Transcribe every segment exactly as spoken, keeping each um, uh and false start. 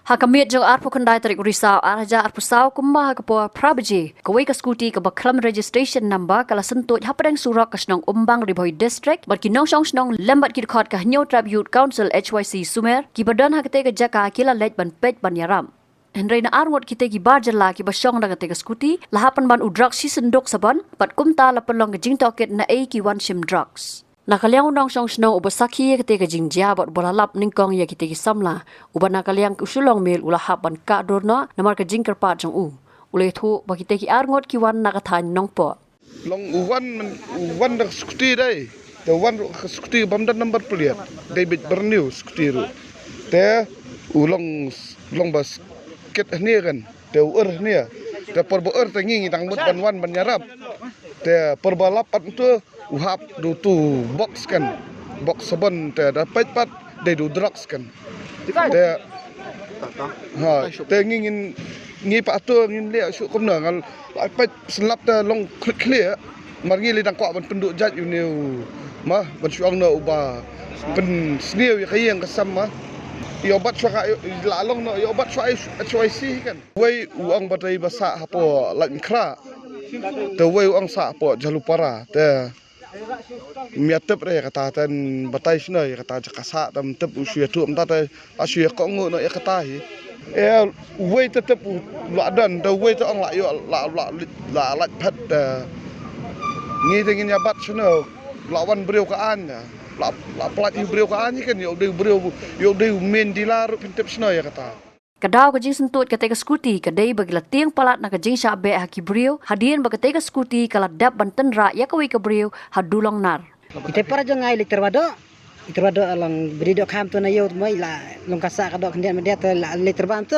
Ha ka miet jong arphew khyndai tarik u Risaw ar hajar arphew saw kumba ha ka por phra baje, kawei ka scooty kaba khlem registration number ka la syntuid hapdeng surok ka shnong Umbang, Ri Bhoi District, bad ki nongshong shnong lem bad ki dkhot ka Hynñiewtrep Youth Council, H Y C Sumer, kiba don ha katei ka jaka ki la leit ban peit ban ïarap. Hynrei na arngut kitei ki bar jylla kiba shong da katei ka scooty la hap pynban u drugs shi synduk sabon, bad kumta la pynlong ka jingtohkit naei ki wan shim drugs. Na ka liang u nongshong shnong uba sakhi ïa katei ka jingjia bad uba la lap nyngkong ïa kitei ki samla, uba na ka liang u Shillong Mail u la hap ban kah dur noh namar ka jingkyrpad jong u. U la ïathuh ba kitei ki arngut ki wan na ka thaiñ Nongpoh. Long u wan, u wan da ka scooty dei. Te u wan ruh ka scooty bym don number plate. Dei beit brand new scooty ruh. Te u long, long ba skit hynne kan. Te u ur hynne. Te por ba ur te ngi ngi dang mut ban wan ban ïarap. Te por ba lap pat tu u hap da utu box kan. Box sabon te da peit pat dei da u drugs kan. Te ha te ngi ngin, ngi pat tu ngin leh shuh kumno, nga la peit synlap te long khlieh khlieh. Mar ngi lei dang kwah ban pynduh jait ïa une u, ma, ban shu ong noh uba pynsniew ïa ka ïing ka sem, ma. Ïoh bat shuwa ka, la long noh ïoh bat shuwa H Y C kan. Wei u ong ba dei ba sah hapoh Laitumkhrah. Te wei u ong sah hapoh Jhalupara. Te ym ïatip re ïa kata, te batai shano ïa kata jaka sah, te ym tip, u shu ïathuh mynta te la shu ïa kohnguh noh ïa kata hi. E, uwei te tip u la don, te uwei te ong la ïoh, la, la, la lait phet te. Ngi te ngin ïa bat shano, la wan briew ka aiñ, la, la pynlait hi briew ka aiñ kan, ïoh dei briew, ïoh dei main dealer ruh phin tip shano ïa kata. Ka daw ka jingsyntuid katei ka scooty ka dei ba ki la tieng palat na ka jingshah beh ha ki briew, hadien ba katei ka scooty ka la dep ban tynrah ïa kawei ka briew ha Dulongnar. Ite para jong ngai liter wadoh. Iter wadoh long bri doh kham tu na ïew tu moi la long ka sah ka doh khyndiat myndiat te la liter bam tu.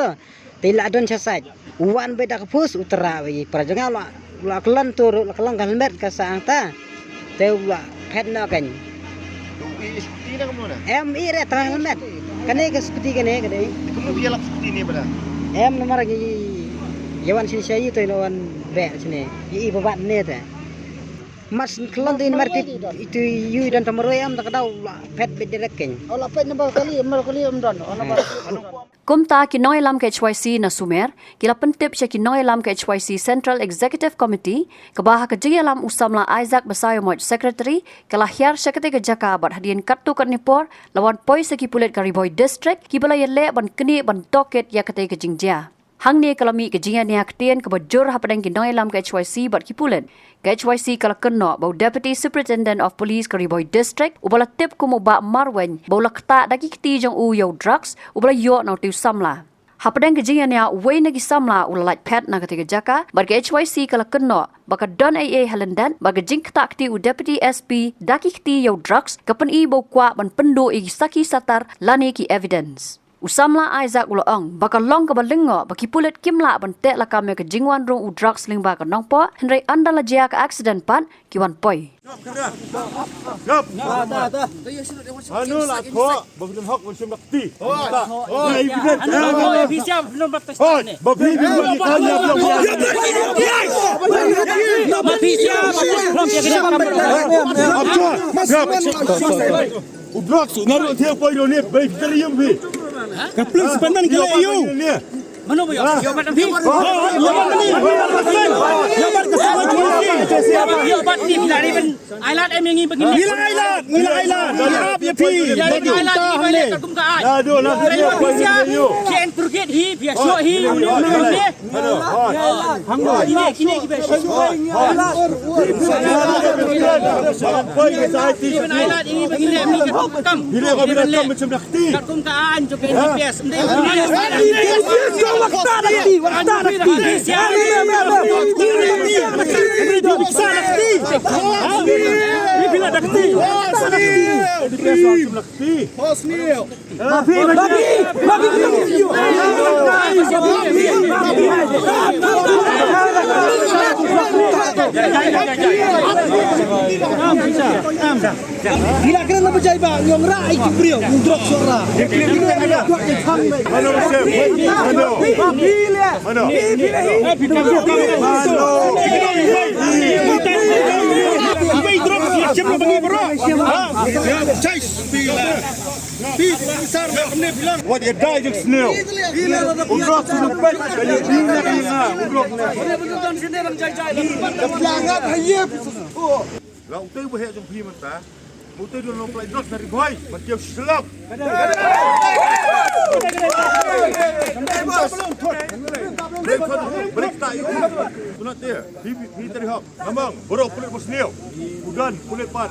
Te la don sha sait. Wan beit da ka phus u tyrah wei para jong ngai la, la kyllon tu ruh la kyllon ka helmet ka sah hangta. Te u la phet noh kan. Em i re tang helmet. Kane ka scooty kane kane. Kumno phi ïalap scooty ne bada? Em namar ngi ïa wan shane sha i to ïa wan beh shane. I i ba bat ne te. Mas klon tu in mar tip itu yu dan tamaro em da ka daw la phet beit direct kan. Ola phet number kali, number kali em don. Ola ba. Kumta ki nongïalam ka H Y C na Sumer ki la pyntip sha ki nongïalam ka H Y C Central Executive Committee, kaba ha ka jingïalam u samla Isaac Basaiawmoit, Secretary, ka la hiar sha katei ka jaka bad hadien katto katne por la wan poi sa ki pulit ka Ri Bhoi District kiba la ïaleh ban knieh ban tohkit ïa katei ka jingjia. Hangne ka la mih ka jingïania ktien kaba jur hapdeng ki nongïalam ka H Y C bad ki pulit. Ka H Y C ka la kynnoh ba u Deputy Superintendent of Police ka Ri Bhoi District uba la tip kum u Bah Marwein ba u la ktah da ki kti jong u ïa u drugs uba la ïoh na utei u samla. Hapdeng ka jingïania uwei na ki samla u la lait phet na katei ka jaka bad ka H Y C ka la kynnoh ba ka don ei ei ha lyndet bad ka jingktah kti u Deputy S P da ki kti ïa u drugs ka pyni ba u kwah ban pynduh ïa ki sakhi satar lane ki evidence. U samla Isaac u la ong ba ka long kaba lyngngoh ba ki pulit kim lah ban teh lakam ïa ka jingwan rung u drugs lyngba ka Nongpoh, hynrei ynda la jia ka accident pat ki wan poi. Hanu la thoh ba phi don hok ban shim da ka kti? Hanu la thoh ba phi don hok ban shim da ka kti? Hoi, ba phi don hok ban shim da ka kti? U block su naru thiang poi lo ne bai kari yum phi. Ka pling sepan man kila yu. Mano ba yo? Yo bat phi. Yo bat phi. Yo bat ka sepan. Yo bat phi bila ni ban. Ai lad em ngi bagi. Bila ai lad, bila ai lad. Bila ai lad ni bagi. Kum ka ai. Ado na. Yo bat phi. Ken purgit hi, biasa hi. Hano, hoi. Hano. Kine, kine ki best. Hoi. Hoi. Hile ko bila kam macam dah kti. Kat kum ka an jo ke N D P S. Mde. N D P S ko wakta dah kti, wakta dah kti. Bila dah kti. Hosni. Bila kena na bajai ba nyong ra ai ki brio, nyong drok sora. Bila kena na dua ai thang ba. Mano, mano. Mano. Chim lo bangi bro. Ha? Chais pi la. Pi sar na kene bilang. Wat ya dai jeng sniew. Unrok sunu pet. Ayo bilang na kena unrok na. Pelanggan haye. La utai bahaya jong phi menta. Utai dulu play drop dari boy. Mati aku selap. Break, break tak. Sunat dia. Hi, hi tadi hok. Namang, borok pulit bos neo. Udan pulit pat.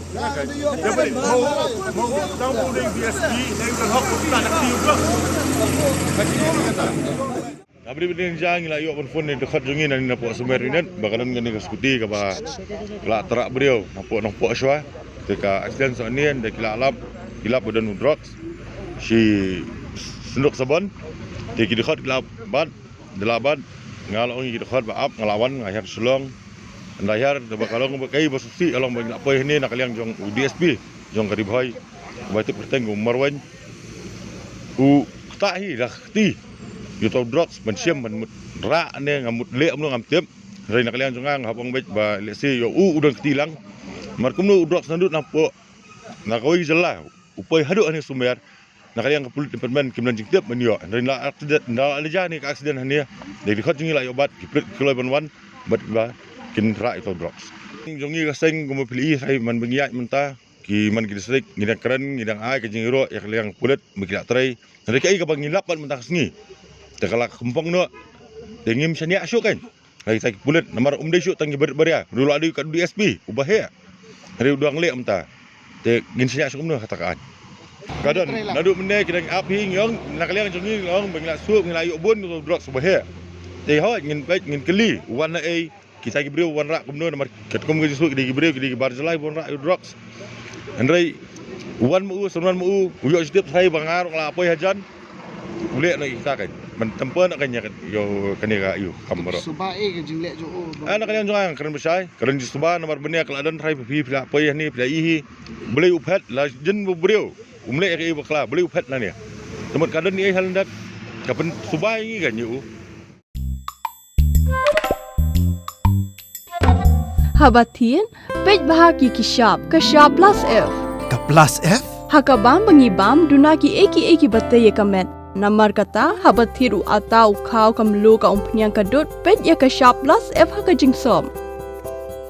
Jangan, mau, mau tamu ding D S P, dai udan hok, tak nak tiu blok. Kasi dia kata. Abri bini jang ila yok ban phone ni dekat jungi nani napo sumer ni net, bakalan ngani ka skuti kaba la terak beriau, napo napo shwa. Teka accident so ni, da kila lap, kila udan drugs. Si senduk sabon. Teki dekat kila bat. Delabat, nga la ong ïa ki dkhot ba ap, nga la wan, nga hiar shlong. Nda hiar, da ba ka long ba kai ba susi, ka long ba ngi la poi hangne na ka liang jong u D S P, jong ka Ri Bhoi. Ba tip kyrteng u Marwan. U kta hi, da kti. Ïa uto u drugs, ban shem, ban mut rah ne, ngam mut leh, mut ngam tip. Hynrei na ka liang jong nga, nga hap ong beit ba lehse ïa u, u don kti lang. Mar kumno u drugs naduh na pok. Na kawei jylla, u poi haduh hangne sumer. Na ka liang ka pulit department kim don jingtip ban ïoh. Hynrei la accident, la leh ja ne ka accident hangne. Dei dkhot jong ngi la ïoh bat, ki pulit ki kloi ban wan, bat ba kin rah ïa uto u drugs. Jong ngi ka seng kumba phi la ïohi, man ba ngi ïaid mynta, ki man ki district, ngi dang kren, ngi dang ai ka jingïaroh ïa ka liang pulit, ba ki la trei. Hynrei kaei kaba ngi lap ban mynta ka sngi. Te ka la kham phong noh. Te ngim shaniah shuh kan. Ngi kita ki pulit, namar um dei shuh tang ki barit baria. Ruh la dei ka D S P, uba heh. Hynrei u dang leh mynta. Te ngin shaniah shuh kumno kata ka aiñ. Ka don, naduh mynne ki dang ap hi ngi ong, na ka liang jong ngi ngi ong, ba ngi la suk, ngi la ïoh bun, uto u drugs uba heh. Te hooid, ngin peit, ngin kylli, u wan na ei, kita ki briew u wan rah kumno, namar katkum ka jingsuk, ki dei ki briew, ki dei ki bar jylla, u wan rah ïa u drugs. Hynrei, u wan ma u, u san wan ma u, u ïoh jingtip tharai ba nga ruh nga la poi hajan. U leh na kita kan. Ban temper na kan ïa kan, ïa kane ka ïa u kam baroh. Suba eh ka jingleh jong u. Ah, na ka liang jong nga kren bishai. Kren jingsuba namar bniah ka la don tharai phi phi la poi hangne phi la ïohi. Balei u phet la jin u briew. Um leh ïa ka ïa u bakla. Balei u phet nangne. Te mut ka don ïa i ha lyndet. Ka pynsuba ïa ngi kan ïa u. Haba thied, peit bha ki ki shap, ka shap plus F. Ka plus F? Ha ka bam ba ngi bam, duna kiei kiei kiba tei ïa ka met. Namar kata, haba thied u atta, u khaw, ka mluh, ka umphniang, ka dud, peit ïa ka shap plus F ha ka jingsop.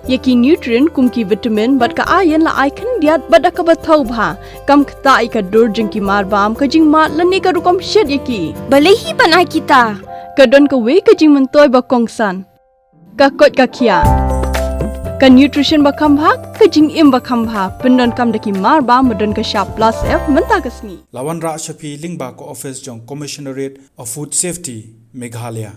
Ïa ki nutrient kum ki vitamin bad ka iron la ai khyndiat bad da kaba thaw bha. Kam ktah ïa ka dur jong ki mar bam, ka jingmad lane ka rukom shet ïa ki. Balei hi ban ai kita? Ka don kawei ka jingmyntoi ba kongsan. Ka koit ka khiah. Ka nutrition ba kham bha, ka jingim ba kham bha. Pyndonkam da ki mar bam ba don ka shap plus F mynta ka sngi. La wanrah sha phi lyngba ka office jong Commissionerate of Food Safety, Meghalaya.